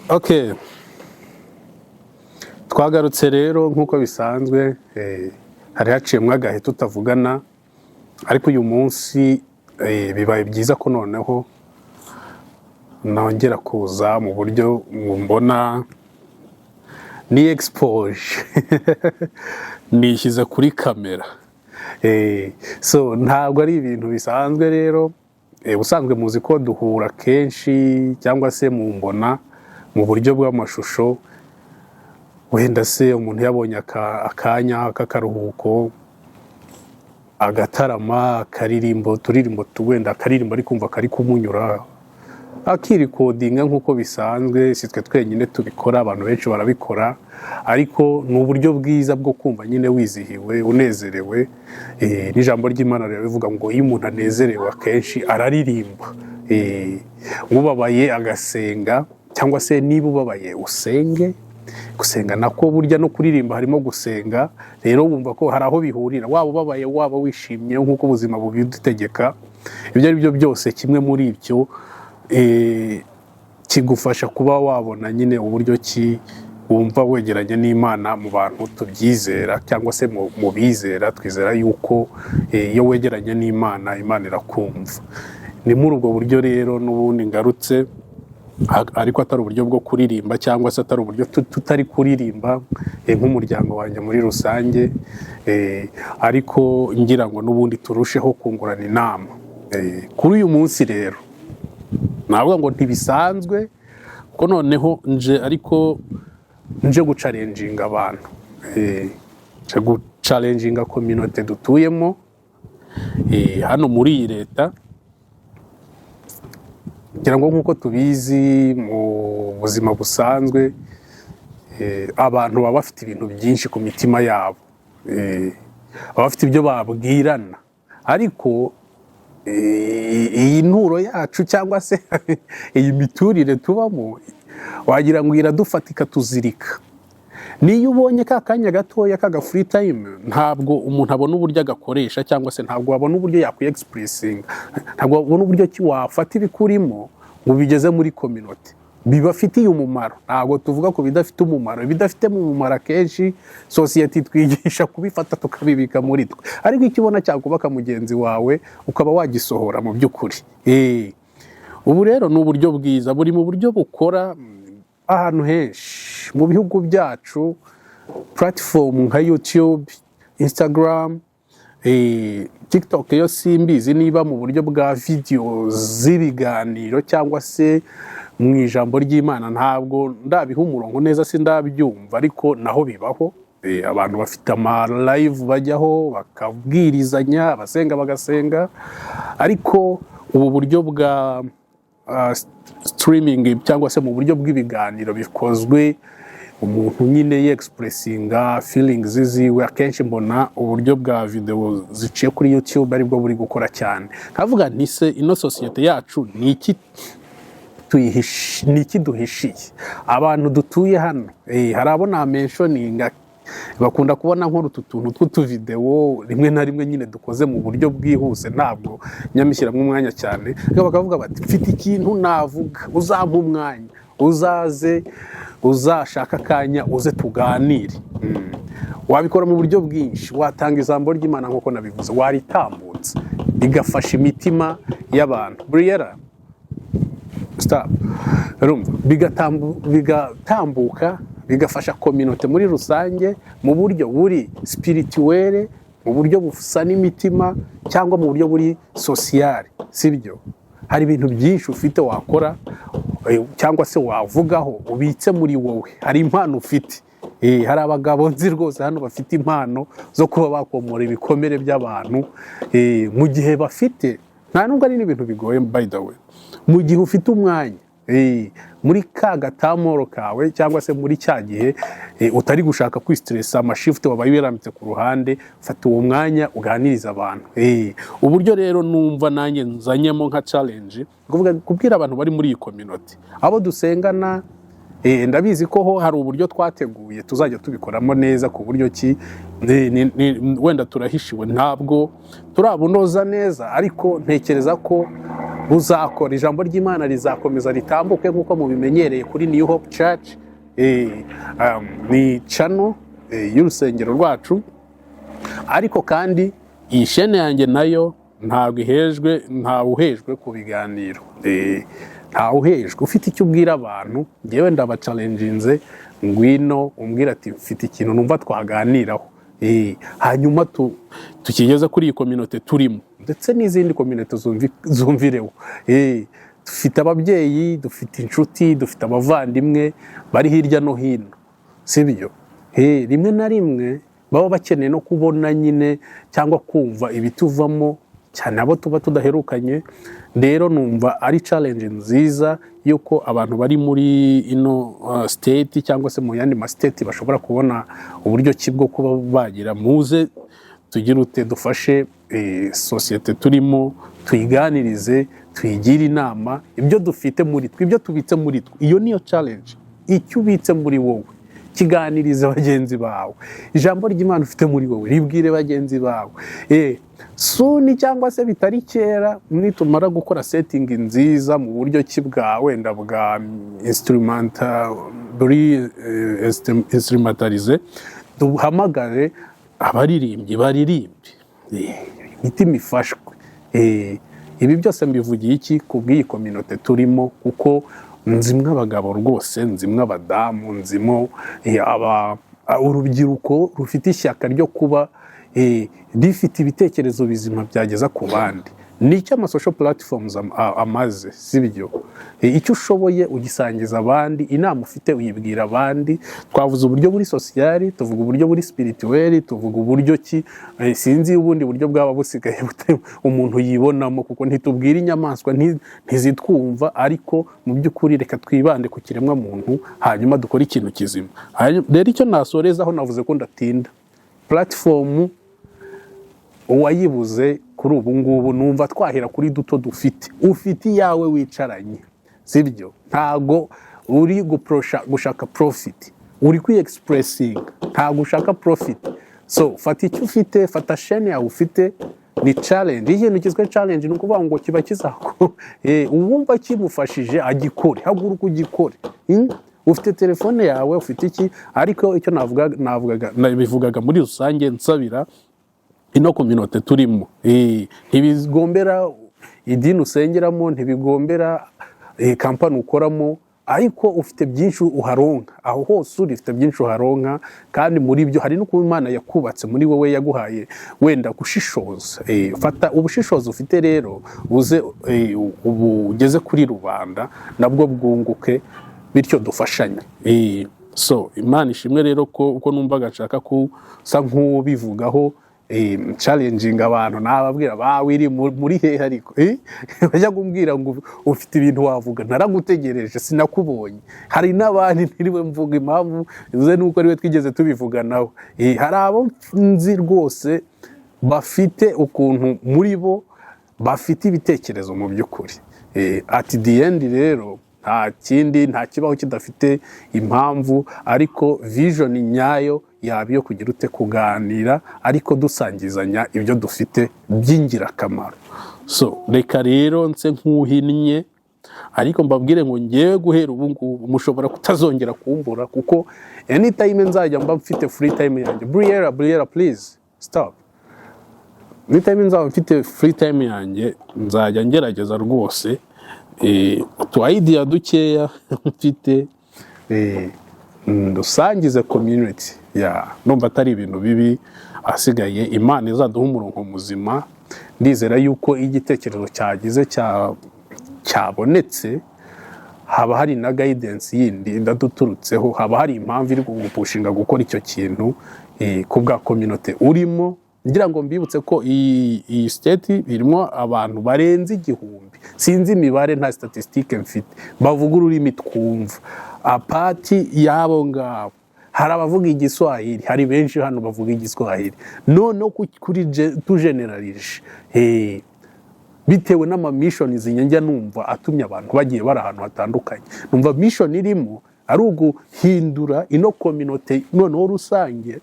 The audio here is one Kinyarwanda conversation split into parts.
Okay, twagarutse rero nk'uko bisanzwe. Hari haciyemo agahe tutavugana, ariko uyu munsi bibaye byiza ko noneho nongera kuza mu buryo mbona ni exposure, nishyize kuri kamera. So ntabwo ari ibintu bisanzwe rero. Ubusanzwe muzi ko duhura kenshi cyangwa se mumbona mu buryo bw'amashusho, wenda se umuntu yabonye akanya k'akaruhuko agatarama, akaririmbo, uturirimbo wenda akaririmbo ari kumva kari kumunyura, akirecordinga nk'uko bisanzwe. Si twe twenyine tubikora, abantu benshi barabikora, ariko ni uburyo bwiza bwo kumva nyine wizihiwe, unezerewe. N'ijambo ry'Imana rirabivuga ngo iyo umuntu anezerewe akenshi araririmba. Ubabaye agasenga, cyangwa se niba ubabaye usenge. Gusenga nako burya no kuririmba harimo gusenga. Rero wumva ko hari aho bihurira, waba ubabaye, waba wishimye, nk'uko ubuzima bubidutegeka, ibyo ari byo byose, kimwe muri ibyo kigufasha kuba wabona nyine uburyo ki wumva wegeranye n'Imana. Mu bantu tubyizera cyangwa se mu bizera, twizera yuko iyo wegeranye n'Imana, Imana irakumva. Ni muri ubwo buryo rero n'ubundi ngarutse, ariko atari uburyo bwo kuririmba cyangwa se atari uburyo tutari kuririmba nk'umuryango wanjye muri rusange, ariko ngira ngo n'ubundi turusheho kungurana inama. Kuri uyu munsi rero navuga ngo ntibisanzwe, kuko noneho nje, ariko nje guchallenginga abantu, nje guchallenginga communauté dutuyemo hano muri iyi leta. Ngira ngo nk'uko tubizi mu buzima busanzwe, abantu baba bafite ibintu byinshi ku mitima yabo. Baba bafite ibyo babwirana, ariko iyi nturo yacu cyangwa se iyi miturire tubamo, wagira ngo iradufata ikatuzirika. Niyo ubonye ka kanya gatoya kaga free time, ntabwo umuntu abona uburyo agakoresha, cyangwa se ntabwo wabona uburyo yakwiexpressinga, ntabwo wabona uburyo ki wafata ibikurimo ngo ubigeze muri communauté bibafitiye umumaro. Ntabwo tuvuga ku bidafite umumaro. Ibidafite umumaro akenshi sosiyete itwigisha kubifata tukabibika muri twe, ariko icyo ubona cyakubaka mugenzi wawe ukaba wagisohora mu by'ukuri. Ubu rero ni uburyo bwiza buri mu buryo bukora ahantu henshi mu bihugu byacu, platform nka YouTube, Instagram, TikTok yo simbizi niba mu buryo bwa video z'ibiganiro cyangwa se mu ijambo ry'Imana, ntabwo ndabiha umurongo neza, sindabyumva, ariko naho bibaho. Abantu bafite ama live bajyaho bakabwirizanya, abasenga bagasenga, ariko ubu buryo bwa streaming cyangwa se mu buryo bw'ibiganiro bikozwe, umuntu nyine yexpressinga feelings ziwe, akenshi mbona uburyo bwa video ziciye kuri YouTube aribwo buri gukora cyane. Nkavuga nti: se ino sosiyete yacu ni iki ni iki duhishiye abantu dutuye hano? Hari abo namentioninga bakunda kubona nkora utu tuntu tw'utuvideo rimwe na rimwe nyine dukoze mu buryo bwihuse, ntabwo nyamishyiramo umwanya cyane, ariko bakavuga bati: "Mfite ikintu navuga, uzampa umwanya, uzaze, uzashaka akanya uze tuganire." Wabikora mu buryo bwinshi. Watanga ijambo ry'Imana nk'uko nabivuze, waritambutse rigafasha imitima y'abantu. Buriyera stop. Urumva, bigatambuka, bigafasha communauté muri rusange mu buryo buri spirituel, mu buryo busa n'imitima, cyangwa mu buryo buri social, sibyo? Hari ibintu byinshi ufite wakora cyangwa se wavugaho ubitse muri wowe. Hari impano ufite. Hari abagabo nzi rwose hano bafite impano zo kuba bakomora ibikomere by'abantu mu gihe bafite. Nta nubwo ari n'ibintu bigoye, by the way. Mu gihe ufite umwanya muri ka gatamoro kawe, cyangwa se muri cya gihe utari gushaka kwistressa, amashift wabaye wirambitse ku ruhande, fata uwo mwanya uganiriza abantu. Uburyo rero numva nanjye nzanyemo nka challenge, kuvuga kubwira abantu bari muri iyi community, abo dusengana. Ndabizi ko ho hari uburyo twateguye tuzajya tubikoramo neza, ku buryo ki wenda turahishiwe, ntabwo turabunoza neza, ariko ntekereza ko buzakora. Ijambo ry'Imana rizakomeza ritambuke nk'uko mubimenyereye kuri New Hope Church. Ni channel y'urusengero rwacu, ariko kandi iyi shene yanjye nayo ntabwo ihejwe, ntawe uhejwe ku biganiro. Ntawe uhejwe. Ufite icyo ubwira abantu, ngewe ndabachallenginze, ngwino umbwira ati: "Mfite ikintu numva twaganiraho." Hanyuma tukigeze kuri iyi communauté turimo, ndetse n'izindi communauté zumvireho. Dufite ababyeyi, dufite inshuti, dufite abavandimwe bari hirya no hino, sibyo? Rimwe na rimwe baba bakeneye no kubona nyine cyangwa kumva ibituvamo, cyane abo tuba tudaherukanye. Rero numva ari challenge nziza y'uko abantu bari muri ino state cyangwa se mu yandi ma state bashobora kubona uburyo ki bwo kuba bagira, muze tugire ute, dufashe sosiyete turimo, tuyiganirize, tuyigire inama, ibyo dufite muri twe, ibyo tubitse muri twe. Iyo niyo challenge. Icyo ubitse muri wowe kiganirize bagenzi bawe. Ijambo ry'Imana ufite muri wowe ribwire bagenzi bawe. Soon cyangwa se bitari kera, nitumara gukora setting nziza mu buryo ki bwa wenda bwa instrumenta buri instrumentalize, duhamagare abaririmbyi baririmbe, imitima ifashwe. Ibi byose mbivugiye iki? Ku bw'iyi communauté turimo, kuko nzimwe abagabo rwose, nzimwe abadamu, nzimo urubyiruko rufite ishyaka ryo kuba rifite ibitekerezo bizima byageza ku bandi. Nicyo ama social platforms amaze, sibyo? Icyo ushoboye ugisangiza abandi, inama ufite uyibwira abandi. Twavuze uburyo buri social, tuvuga uburyo buri spirituel, tuvuga uburyo ki, sinzi ubundi buryo bwaba busigaye umuntu yibonamo, kuko ntitubwira inyamaswa, ntizitwumva. Ariko mu by'ukuri reka twibande ku kiremwa muntu, hanyuma dukore ikintu kizima. Rero icyo nasorezaho, navuze ko ndatinda, platform uwayibuze kuri ubu ngubu, numva twahera kuri duto dufite. Ufite iyawe wicaranye, sibyo? Ntago uri guprosha gushaka profit, uri kwi expressinga, ntago ushaka profit. So fata icyo ufite, fata shene yawe ufite. Ni challenge. Iyo ikintu cyiswe challenge, ni ukuvuga ngo kiba kizako uwumva kimufashije agikore. Haguruka ugikore. Ufite telefone yawe, ufite iki. Ariko icyo navuga, navugaga, nabivugaga muri rusange, nsabira ino communauté turimo. Ntibigombera idini usengeramo, ntibigombera company ukoramo, ariko ufite byinshi uharonka aho hose uri, ufite byinshi uharonka. Kandi muri byo hari no kuba Imana yakubatse muri wowe, yaguhaye wenda gushishoza. Fata ubushishozi ufite rero, uze ubu ugeze kuri rubanda, nabwo bwunguke, bityo dufashanye. So Imana ishimwe rero ko uko numvaga nshaka kusa nk'ubivugaho, challenging abantu, nababwira bawe iri muri hehe, ariko bajya kumbwira ngo ufite ibintu wavuga, naragutegereje sinakubonye. Hari n'abandi ntiriwe mvuga, impamvu bivuze nuko ariwe twigeze tubivuganaho. Hari abo nzi rwose bafite ukuntu muri bo bafite ibitekerezo mu by'ukuri. At the end rero, nta kindi, nta kibaho kidafite impamvu, ariko vision nyayo yaba iyo kugira ute, kuganira ariko dusangizanya ibyo dufite by'ingirakamaro. So reka rero nse nk'uhinnye, ariko mbabwire ngo ngewe guhera ubu ngubu mushobora kutazongera kumbura, kuko anytime nzajya mba mfite free time yanjye. Briella, Briella, please stop. Anytime nzaba mfite free time yanjye, nzajya ngerageza rwose utu idea dukeya mfite ndusangize community ya. Numva atari ibintu bibi. Ahasigaye Imana izaduha umurongo muzima. Ndizera yuko iyo igitekerezo cyagize cyabonetse, haba hari na guidance yindi idaduturutseho, haba hari impamvu iri kugupushinga gukora icyo kintu ku bwa community urimo. Ngira ngo mbibutse ko iyi state irimo abantu barenze 1000, sinzi imibare, nta statistique mfite, bavuga ururimi twumva. Apart y'abo ngabo, hari abavuga Igiswahili, hari benshi hano bavuga Igiswahili. Noneho kuri tugeneralije, bitewe n'ama mission njya numva atumye abantu bagiye bari ahantu hatandukanye, numva mission irimo Ari uguhindura ino communauté noneho rusange,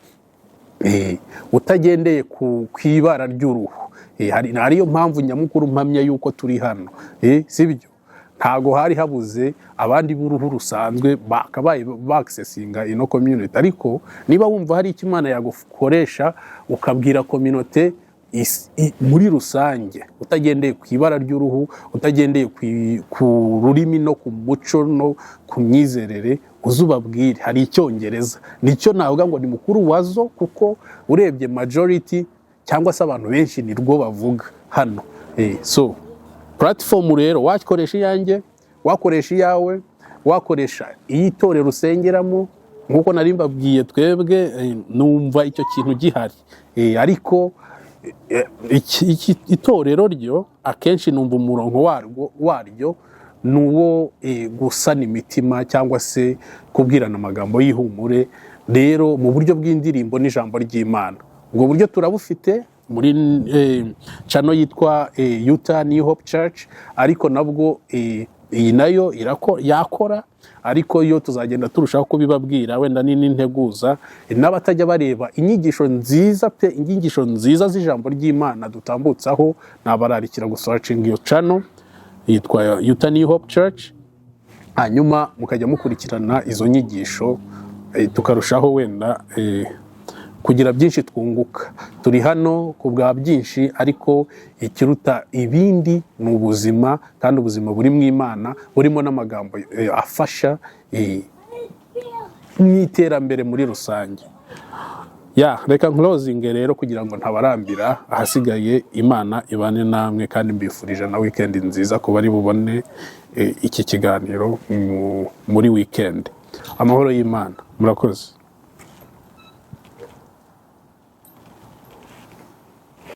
utagendeye ku ibara ry'uruhu. Ariyo mpamvu nyamukuru mpamya yuko turi hano. Sibyo? Ntago hari habuze abandi b'uruhu rusanzwe bakabaye bakisesinga ino community, ariko niba wumva hari icyo Imana yagukoresha, ukabwira communauté muri rusange, utagendeye ku ibara ry'uruhu, utagendeye ku rurimi no ku muco no ku myizerere, uze ubabwire. Hari Icyongereza, nicyo navuga ngo ni mukuru wazo, kuko urebye majority cyangwa se abantu benshi ni rwo bavuga hano. So platform rero, wakoresha iyanjye, wakoresha iyawe, wakoresha iy'itorero usengeramo. Nk'uko nari mbabwiye, twebwe numva icyo kintu gihari. Ariko itorero ryo akenshi numva umurongo waryo ni uwo gusana imitima cyangwa se kubwirana amagambo y'ihumure, rero mu buryo bw'indirimbo n'ijambo ry'Imana. Ubwo buryo turabufite muri channel yitwa Utah New Hope Church, ariko nabwo iyi nayo yakora, ariko yo tuzagenda turushaho kubibabwira wenda ni n'integuza n'abatajya bareba inyigisho nziza pe, inyigisho nziza z'ijambo ry'Imana dutambutsaho. Nabararikira gusearchinga iyo channel yitwa Utah New Hope Church, hanyuma mukajya mukurikirana izo nyigisho, tukarushaho wenda kugira byinshi twunguka. Turi hano ku bwa byinshi, ariko ikiruta ibindi ni ubuzima, kandi ubuzima buri mu Imana, burimo n'amagambo afasha mu iterambere muri rusange. Ya, reka nclosinge rero kugira ngo ntabarambira. Ahasigaye Imana ibane namwe, kandi mbifurije na weekend nziza ku bari bubone iki kiganiro muri weekend. Amahoro y'Imana, murakoze.